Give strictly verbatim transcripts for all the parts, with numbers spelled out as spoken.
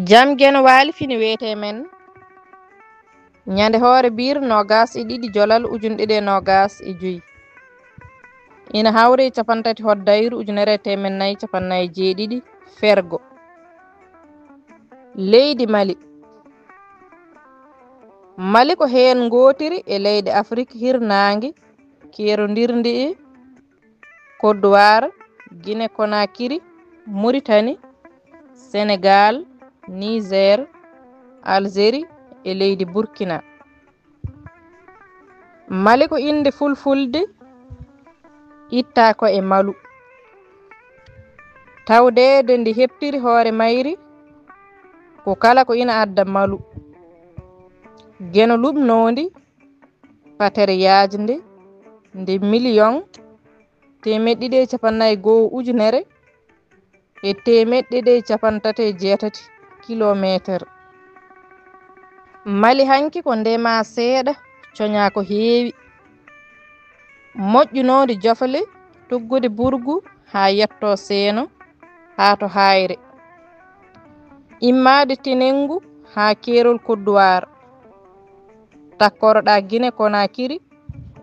Jam Geno waali fini wiyetee men. Ñande hoore biir noogas e ɗiɗi jolal ujunɗe ɗiɗi e noogas e joy. Ina hawri e cappanɗe tati hoddayru ujunere e teemeɗɗe nayi cappanɗe nayi e jeeɗiɗi fergo. Leydi Mali. Mali ko heen ngootiri e leyɗe Afrik hirnaange keerondirndi e Côte d'Ivoire, Guinée Conakry, Mauritanie, Sénégal, Niger, Algérie e leydi Burkina. Mali ko innde fulfulde ittaa ko e malu. Tawdeede ndi heɓtiri hoore mayri ko kala ko ina adda malu. Geno luɓnoondi patere yaajnde nde miliyoŋ teemeɗɗe ɗiɗi e cappanɗe nayi e goo ujunere e teemeɗɗe ɗiɗi e cappanɗe tati e jeetati kilomeeter. Mali hanki ko ndema seeɗa, coña ko heewi. Moƴƴunoodi jofle, tuggude burgu haa yetto seeno, haa to haayre. Immaade Tenengu haa keerol Côte d'Ivoire. Takkoroɗa Guinée Conakry,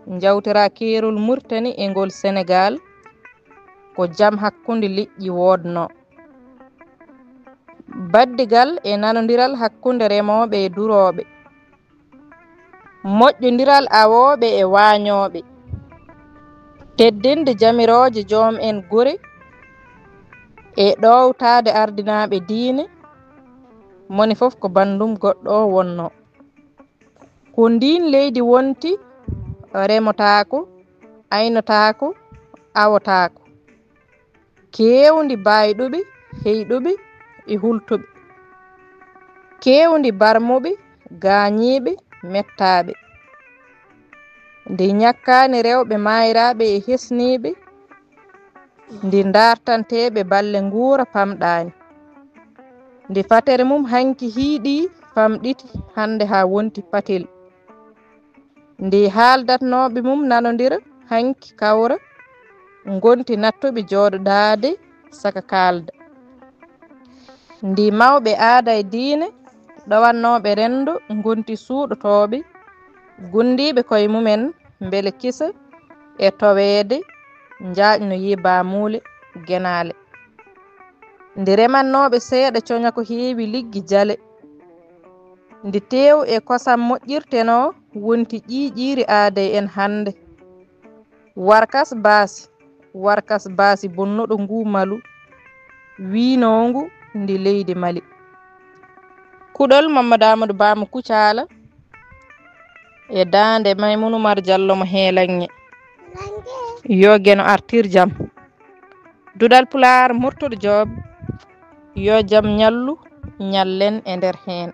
njawtira keerol Mauritanie e ngol Sénégal, ko jam hakkunde leƴƴi woodno. Baddigal e nanondiral hakkunde remooɓe e durooɓe. Moƴƴondiral awooɓe e waañooɓe. Teddinde jamirooje joom en gure e ɗowtaade ardinaaɓe diine, moni fof ko banndum goɗɗo o wonno. Ko ndiin leydi wonti remotaako, aynotaako, awotaako. Keewndi baayɗuɓe, heyɗuɓe e hultuɓe. Keewndi barmuɓe, gaañiiɓe, mettaaɓe. Ndi ñakkaani rewɓe maayraaɓe e hesniiɓe. Ndi daartanteeɓe balle nguura pamɗaani. Ndi fatere mum hanki hiiɗi famɗiti hannde haa wonti patel. Ndi haaldatnooɓe mum nanondira hanki kawra, ngonti nattuɓe jooɗodaade saka kaalda. Ndi mawɓe aada e diine, ɗowannooɓe renndo, ngonti suuɗotooɓe, gunndiiɓe koye mumen, mbele kisa e toweede, njaajno yii baamuule, genaale. Ndi remannooɓe seeɗa coña ko heewi liggi jale. Ndi teew e kosam moƴƴirtenoo wonti ƴiiƴiiri aadee en hannde. Warkas baasi, warkas baasi bonnuɗo nguu malu, wiinoongu ndi leydi Mali. Kuɗol Mammadu Aamadu Ba mo Kucaala e daande Maymuuna Umar Jallo mo Heelaŋŋe. Yo Geno artir jam. Duɗal Pulaar Murtuɗo Joob, yo jam ñallu, ñallen e nder heen.